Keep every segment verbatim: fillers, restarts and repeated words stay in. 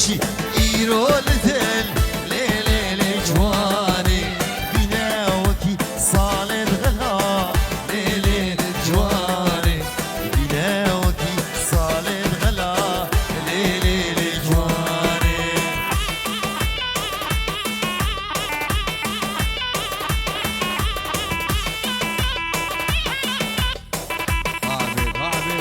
Îro li dil lê lê lê ciwanê, bîne wekî salê dixela lê lê lê ciwanê, bîne wekî salê dixela lê lê lê ciwanê. Abi, abi.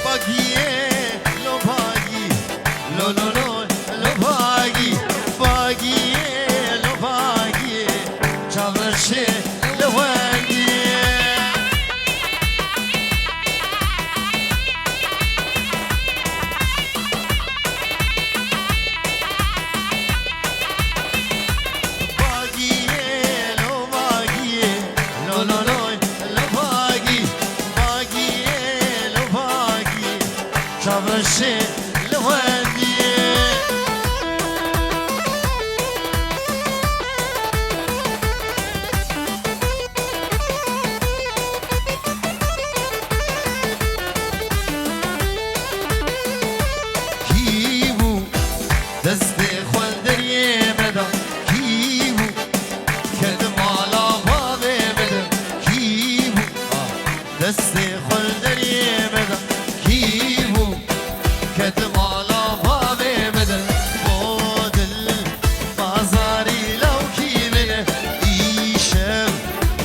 Bagiyê, lo bagî, lo, lo, lo, lo bagî, bagiyê, lo bagiyê, çavreşê, lo wengiyê. Bagiyê, lo bagiyê, lo, lo, lo, lo bagî, bagiyê, lo bagî, çavreşê li wendiyê. Kî bû destê xwe li deriyê me da? Kî bû ket mala bavê me de? Kî bû destê xwe li deriyê me da? Kî bû ket mala bavê me de? O dil bazarî lawkî min e, îşev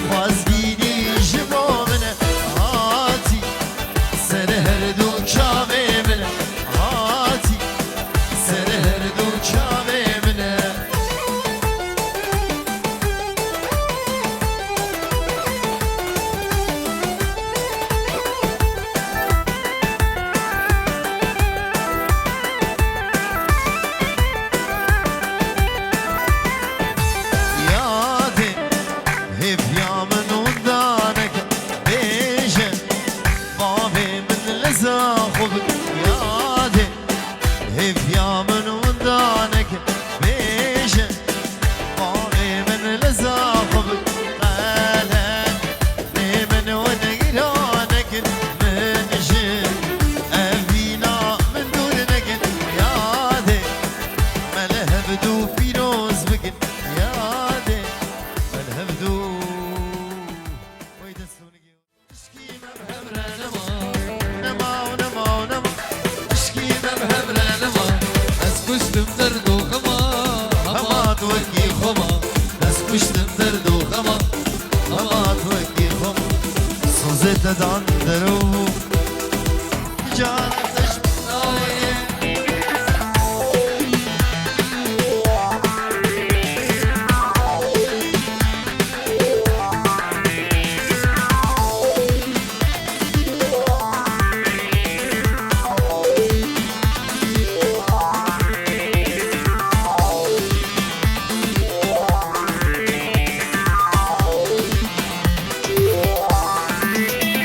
xwezgînî ji bo min e. Hatî ser her du çavê min e, hatî ser her du çavê min e. Yadê hêviya min winda neke, bêje bavê min leza xwe bike. Yadê hêviya min winda neke, bêje bavê min leza xwe bike. Qelemê min wingira nekin, min ji evîna min dûr nekin. Yadê me li hevdû pîroz bikin. Yadê me li hevdû. Oy dest û nigê. Pişkî me bi hev re nema. Nema û nema û nema. Pişkî me bi hev re nema. Ez kuştim derd û xema, hema tu wekî xwe ma. Ez kuştim derd û xema, hema tu wekî xwe ma. Sozê te dan dero. Can te ji min nayê.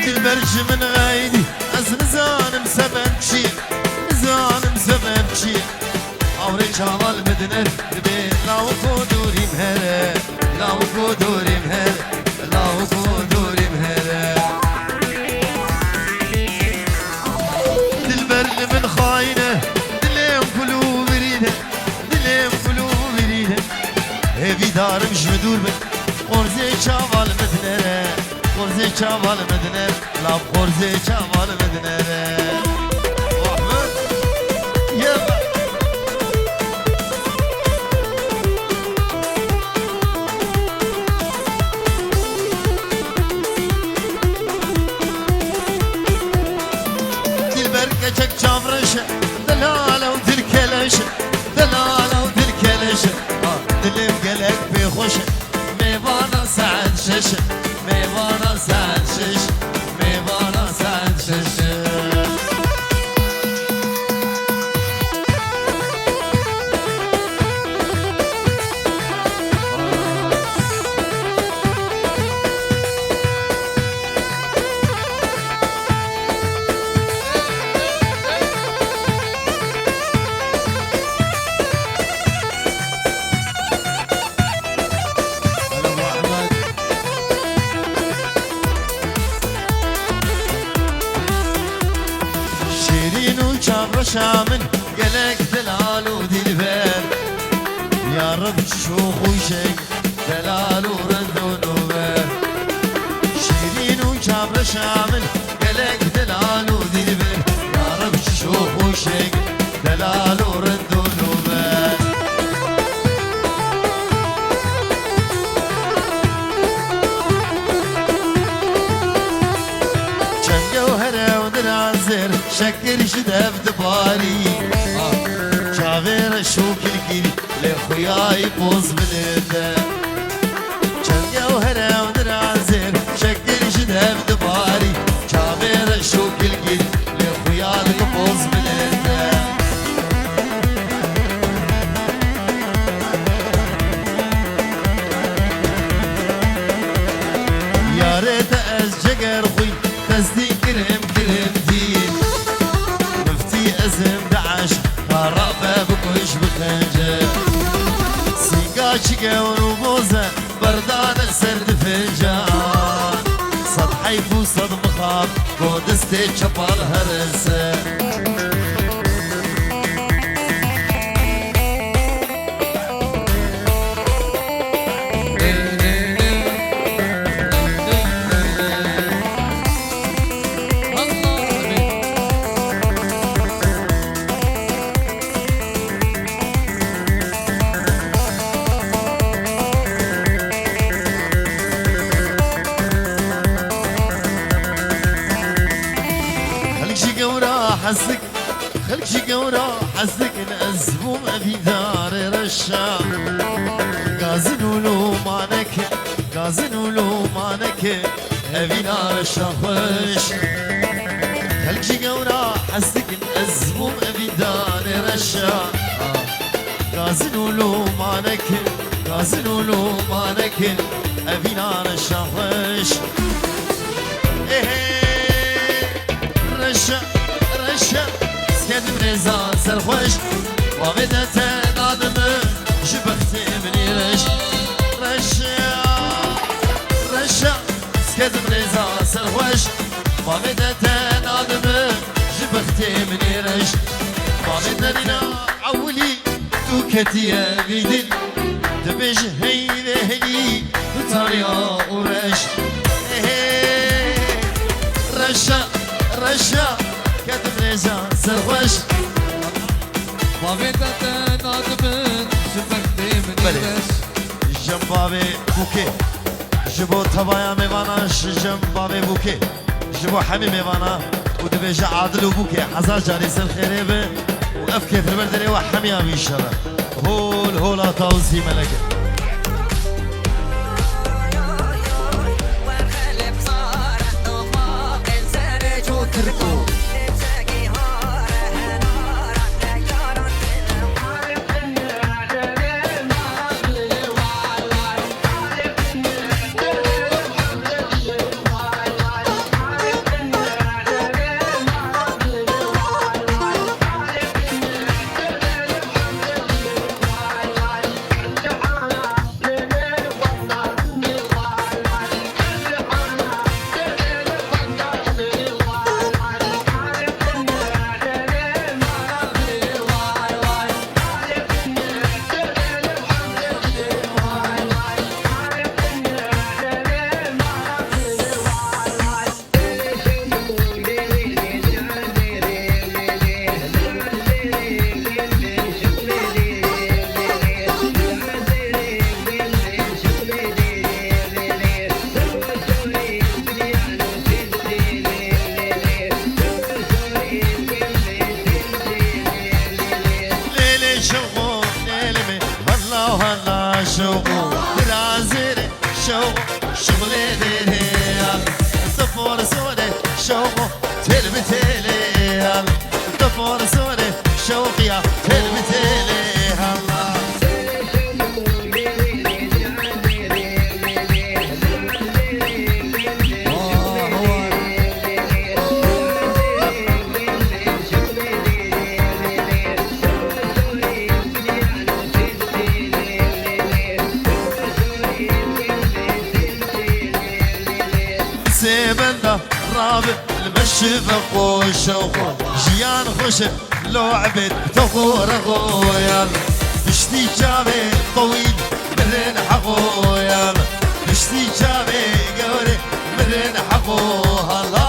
Dilber ji min xeydî, ez nizanim sebeb çi ye, nizanim sebeb çi ye. Awrê çaval min diner, dibê lawiko dûrîm here, lawiko dûrîm here, lawiko dûrîm here. Dilber li min xayîn e, dilêm kulû birîne, dilêm kulû birîne. Hêvîdarim ji min dûr bin, qorzê çaval min dinere, qorzê çaval min dinere. Lav qorzê çaval min dinere. Ahmet. Ye. Dilber keçek çavreş e, delal ew dil keleş e, delal ew dil keleş e. Ha, dilim gelek pê xweş e. Mêvana saet şeş, mêvana saet şeş, mêvana saet şeş. Reşa min gelek delal û dîlber. Ya Reb çi şox û şeng, delal û rind û nûber. Şîrîn û çavreşa min gelek delal û dîlber. Ya Reb çi şox û şeng, delal û rind û nûber. Çem gewhere û dirazir, şekir ji dev dibarî. Çavê reş û kilkî lê xuyayî poz bilinde. Çem gewhere û dirazir, şekir ji dev dibarî. Çavê reş û kilkî lê xuya dike poz bilinde. Yarê te ez ceger xwî, destî kirim kirim dî. Miftî ezim daş, ka rabe bikuş bixence. Sînga çi gewr û boze, berdane ser di fincan. Sed heyf û sed mixab, go destê çepal herin ser. Xelk ji gewra hez dik, xelk ji gewra hez dikin, ez bûm evîndarê reşa. Gazin û lûmaneke, gazin û lûmaneke, evîna reşa xweş. Xelk ji gewra hez dikin, ez bûm evîndarê reşa. Gazin û lûmaneke, gazin û lûmaneke, evîna reşa xweş. Ehê, reşa, reşa, skedim rêza serxweş. Bavê te te dadime, ji bextê min ê reş. Reşa, reşa, skedim rêza serxweş. Bavê te te dadime, ji bextê min ê reş. Bavê te nîna ewilî, tu ketiye vî dil, dibêje hey vê hilî, tu tariya û reş. Hey, hey, reşa, reşa, ketim rêza serxweş. Bavê te te nadibin, ji bextê min Belê. Reş. Jem bavê bûkê. Ji bo tevaya mêvana, ji jem bavê bûkê. Ji bo hemî mêvana û dibêje adil û bûkê hezar carî ser xêrê be û ev kêf li ber derê we hemiya wî şer e. Hol hola Tawusî Meleke. Lê lê şewqo, lê lê me, hela hela şewqo, dirazê re şewqo, şuxlê dê re ya. Spor sore şewqo, tel bi têlê ya. Spor sore şewqiya, tel bi têlê hela. Sê benda rabe li me şiveqo şewqo. Jiyan xweş e, Lo ebed to xo re xo yan. Piştî çavê tewîl mirin heqo yan. Piştî çavê gewrê mirin heqo hala.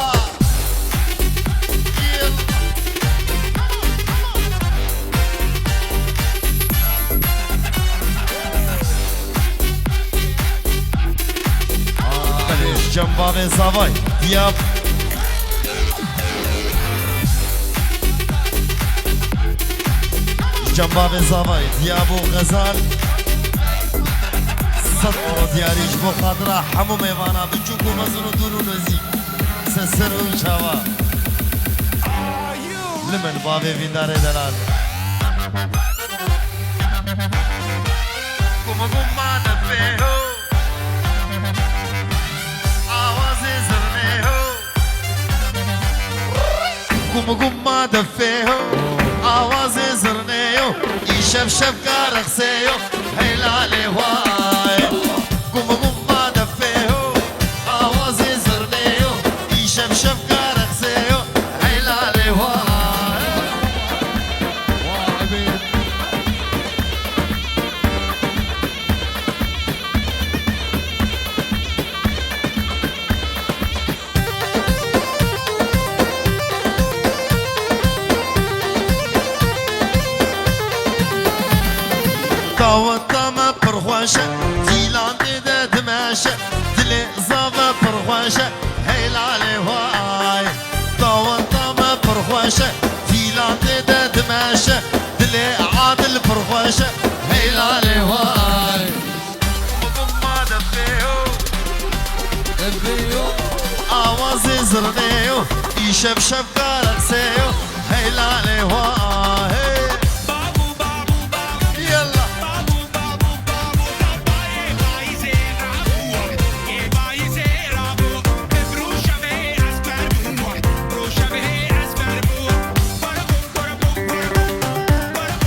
Belê, cem bavê zavay, diyab. Cem bavê zavay, diyab û xezal. Sed euro diyarî ji bo xatira hemû mêvana biçûk û mezin û dûr û nêzîk. Ser ser û çava. Li min bavê vîndarê delal. Guma guma defê ho. Awazê zirnê ho. Guma guma defê ho. Awazê zirnê ho. Îşev şevka rexsê ho. Hey lalê way. Guma guma defê ho. Awazê zirnê ho. Îşev şevka rexsê ho. Hey lalê way. Taweta me pir xweş e, cîlan tê de dimeşe, dilê zava pir xweş e, hey lalê way. Taweta me pir xweş e, cîlan tê de dimeşe, dilê Adil pir xweş e, hey lalê way. Awazê zirnê yo, îşev şevka rexsê yo, hey lalê wa, hey. Yalla.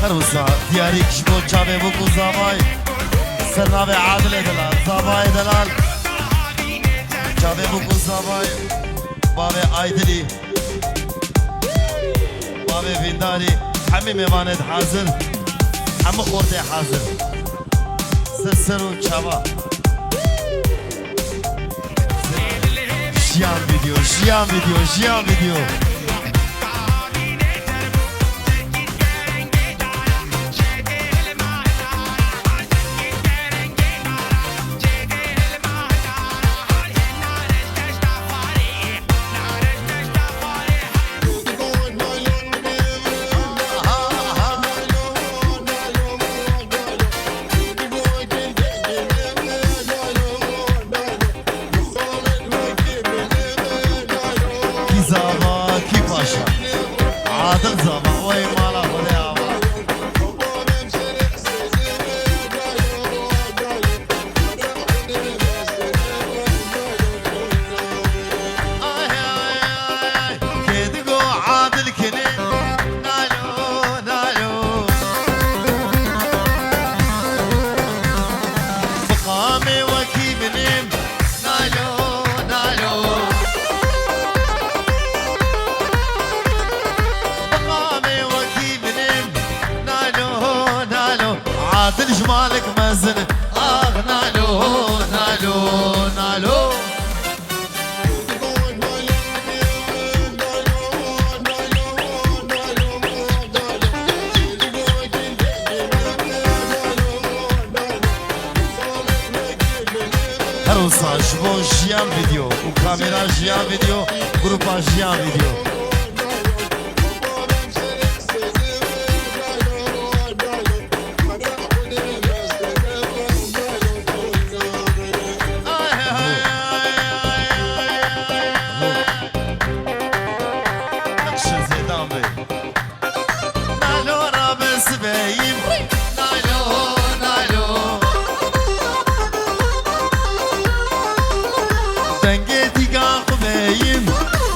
Her wisa diyarîk ji bo çavê bûk û zavay ser navê Adilê Delal, zavayê delal. Çavê bûk û zavay bavê Aydilî, bavê Vîndarî, hemî mêvanê di hazir, hemî xortê hazir. Ser ser û çava. Jiyan video, jiyan video, jiyan video. Kî zava, kî paşa. Adil zava, wey mala Xwedê ava. Ay, ay, ay, ay, kê digo Adil kinê. Nalo, nalo. Biqamê wekî min im. Nalo, nalo. Biqamê wekî min im. Nalo, nalo. Adil ji malik mezin. Ah, nalo, nalo, nalo. Her wisa ji bo Jiyan Video û kamera Jiyan Video, grupa Jiyan Video. Nexşê Zêdan be. Nalo rabe sibeyim. Nalo, nalo. Dengê dîga xwe beyim.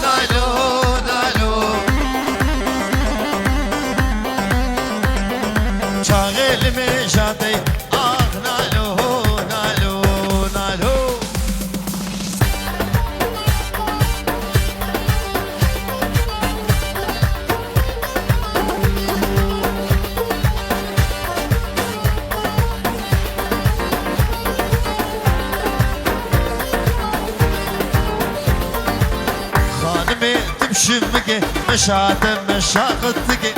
Nalo, nalo. Çimike, meşate, meşaqitike,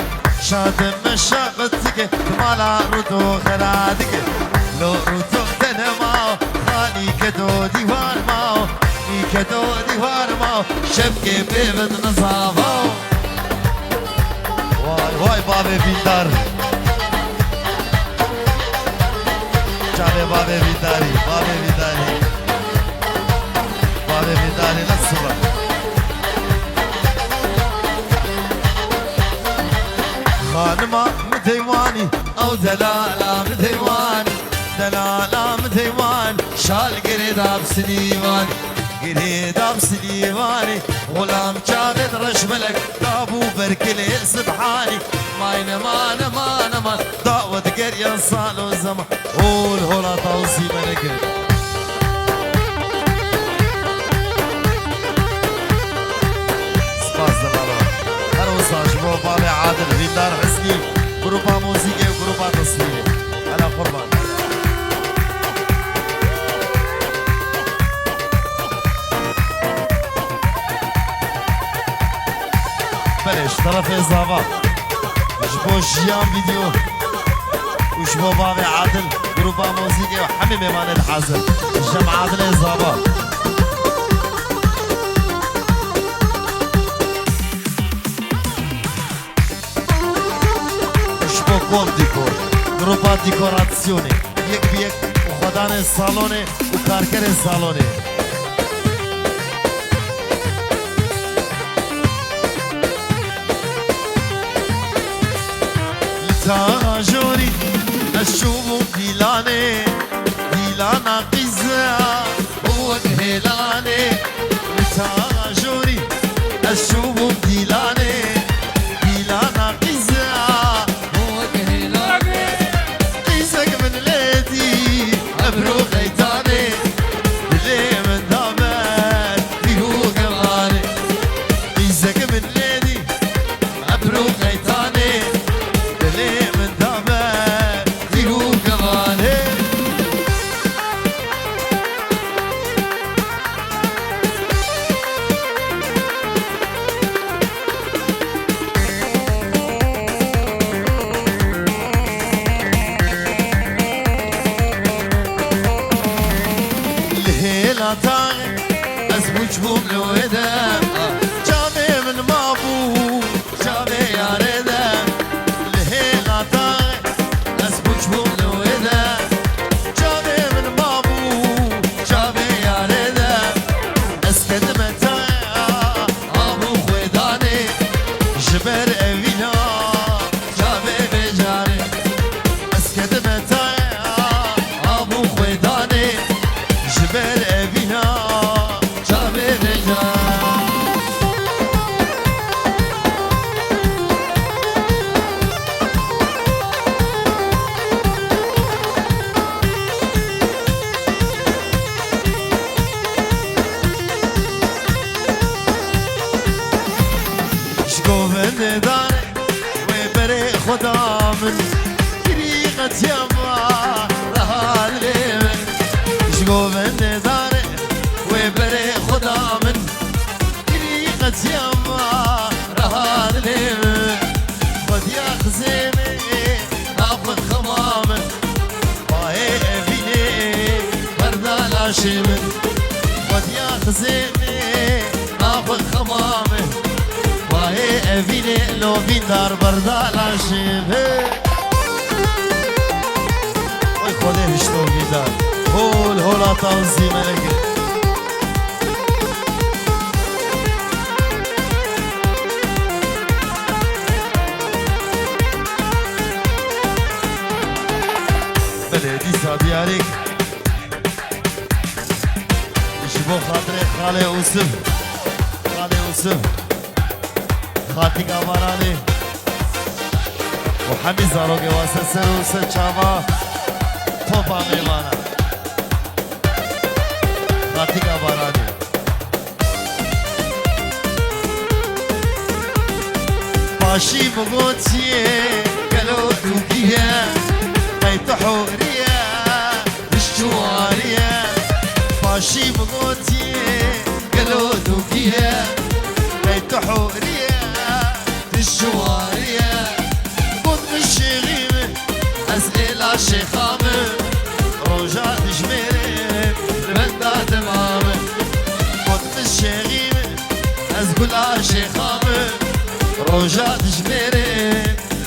şate, meşaqitike, mala ruto xeradike. Lo ruto tenema, xanî keto dîwar ma, nî keto dîwar ma, şevke pêvit nizava. Vay, vay, bavê Vîndar. Çavê bavê Vîndarî, bavê Vîndarî. Bavê Vîndarî nasıl? Xanima min teywanî, ew delala min teywanî, delala min teywan, şal girê dab Silîwanî, girê dab Silîwanî, xulam çavê reşmelek, dabû berkilê Sibhanî, may nema, nema, nema, dawet geriyan salo zema. Hol hola tawsî me nekir. Spas de baba. Her wisa ji bo bavê Adil, Vîndar Husnî, grupa muzîkê û grupa teswîrê. Hela qurban. Belê, ji terefê zava. Ji bo Jiyan Vîdeo û ji bo bavê Adil, grupa muzîkê û hemî mêvanê dihazir. Ji cem Adilê zava. Ji bo Gold Dîkor, grupa dîkorasyonê, yek bi yek û xwedanê salonê û karkerê salonê. Li tajorî ez çûbûm dîlanê, dîlana qîza û wek hêlanê. Li tajorî ez çûbûm dîlanê, dîlana qîza û wek hêlanê. Qîzek min lê dî, ebro qeytanê, dilê min da ber, bîr û kemanê. Qîzek min lê dî, ebro qeytanê, dilê min da ber, bîr û kemanê. Li hêla taxê ez pûç bûm li wê de, çavê min mabû çavê yarê de. Li hêla taxê ez pûç bûm li wê de, çavê min mabû çavê yarê de. Ez kedime taya av û xwêdanê, ji ber evîna çavê vê carê. Ez kedime taya av û xwêdanê, ji ber evîna çavê vê carê. Ji govendê dare wê berê xweda min, kirî qetiyama reha dilê min. Ji govendê dare wê berê xweda min, kirî qetiyama reha dilê min. Xwediya xizêmê naxwe xema min, bahê evînê berda laşê min. Xwediya xizêmê naxwe xema min, bahê evînê lovîndar berda laşê min. Oy Xwedê hişto vîndar, hol hola taw zî me nekir. Belê, dîsa diyarek ji bo xatirê xalê Ûsif, xalê Ûsif, Xatîka Baranê û hemî zarokê wase ser û ser çava topa mêvana. Xatîka Baranê. Paşî min gotiye, gelo tu kî ye? Qey tu hûrî ye, riş çû warî ye? Paşî min gotiye, gelo tu kî ye? Qey Tu hûriye, tu şiwariye. Got min şêxî min, ez êla şêxa min. Roja dijmêrê, li benda dema min. Got min şêxî min, ez gula şêxa min. Roja dijmêrê,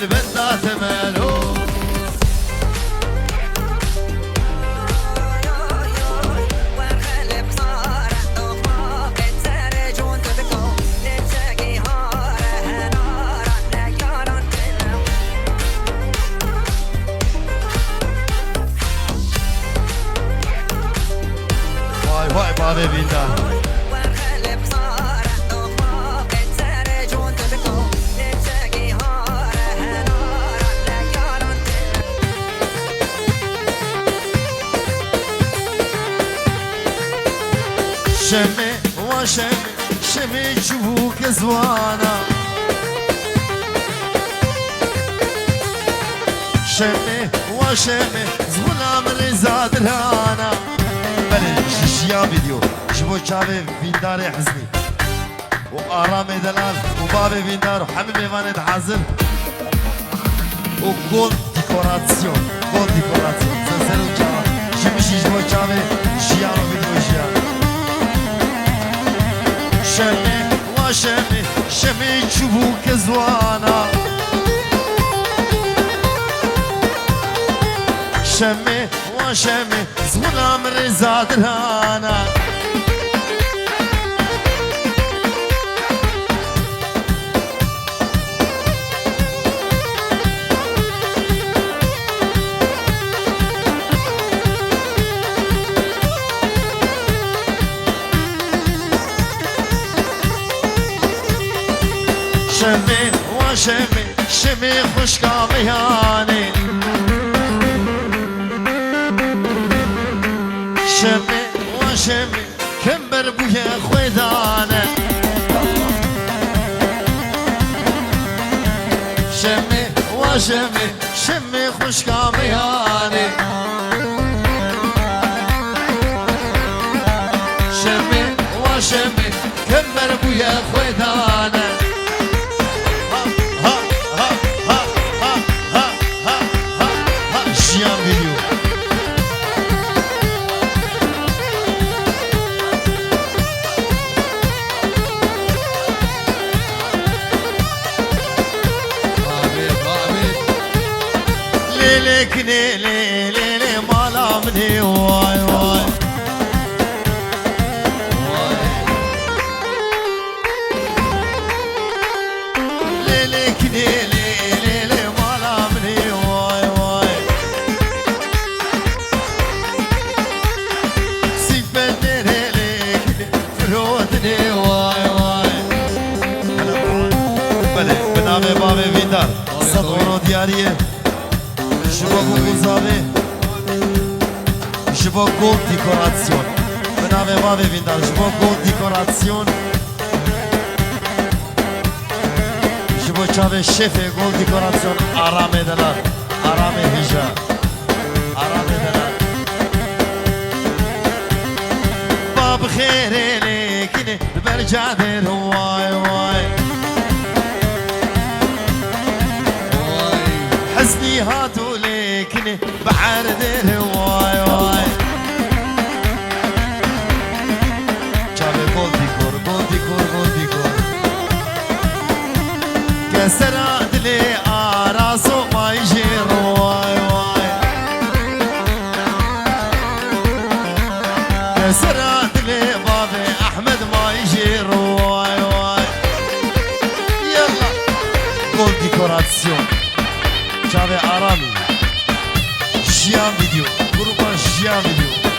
li benda temelo. Vay vay bavê Vîndar. Şemê, wa şemê, şemê çûbûke ziwana. Şemê, wa şemê, ziwana min rêza dirana. Belê, ji jiyan vîdeo, ji bo çavê Vîndarê Hiznî. û Aramê delal û bavê Vîndar û hemî mêvanên hazir û Gol Dekorasyon, Gol Dekorasyon. Seser û çava. Ji min jî ji bo çavê jiyan û vîdeo jiyan. Şemê, wa şemê, şemê çûbûke ziwana. Şemê, wa şemê, ziwana min rêza dirana. Şemê, wa şemê, şemê xwişka meyanê. Şemê, wa şemê, kember bûye xwedane. Şemê, wa şemê, şemê xwişka meyanê. Şemê, wa şemê, kember bûye xwedane. Ha, ha, ha. Jiyan vîdeo. Abi, abi. Lê, lê, kinê, lê, lê, lê, mala min ê, vay, vay. Vay. Lê lê kinê lê lê lê mala min ê vay vay. Sîpendê lê lê kinê firotinê vay vay. Belê, bi navê bavê Vîndar. Sed euro diyarî ye. Ji bo Bûbûzavê, ji bo Gold Dekorasyon. Bi navê bavê Vîndar, ji bo Gold Dekorasyon. Ji bo çavê şefê Gold Dekorasyon, Aramê Delal, Aramê Hêja, Aramê Delal. Ba bi xêrê lê kinê, li ber cadê re, vay, vay. Vay. Hesnî hat û lê kinê, bi erdê re, vay, vay. Çavê Gold Dekor, Gold Dekor, Gold Dekor. Kesera dilê Araso may jê re, vay, vay. Kesera dilê bavê Ehmed may jê re, vay, vay. Yalla. Gold Dekorasyon. Çavê Aramî. Jiyan Vîdeo. Gruba Jiyan Vîdeo.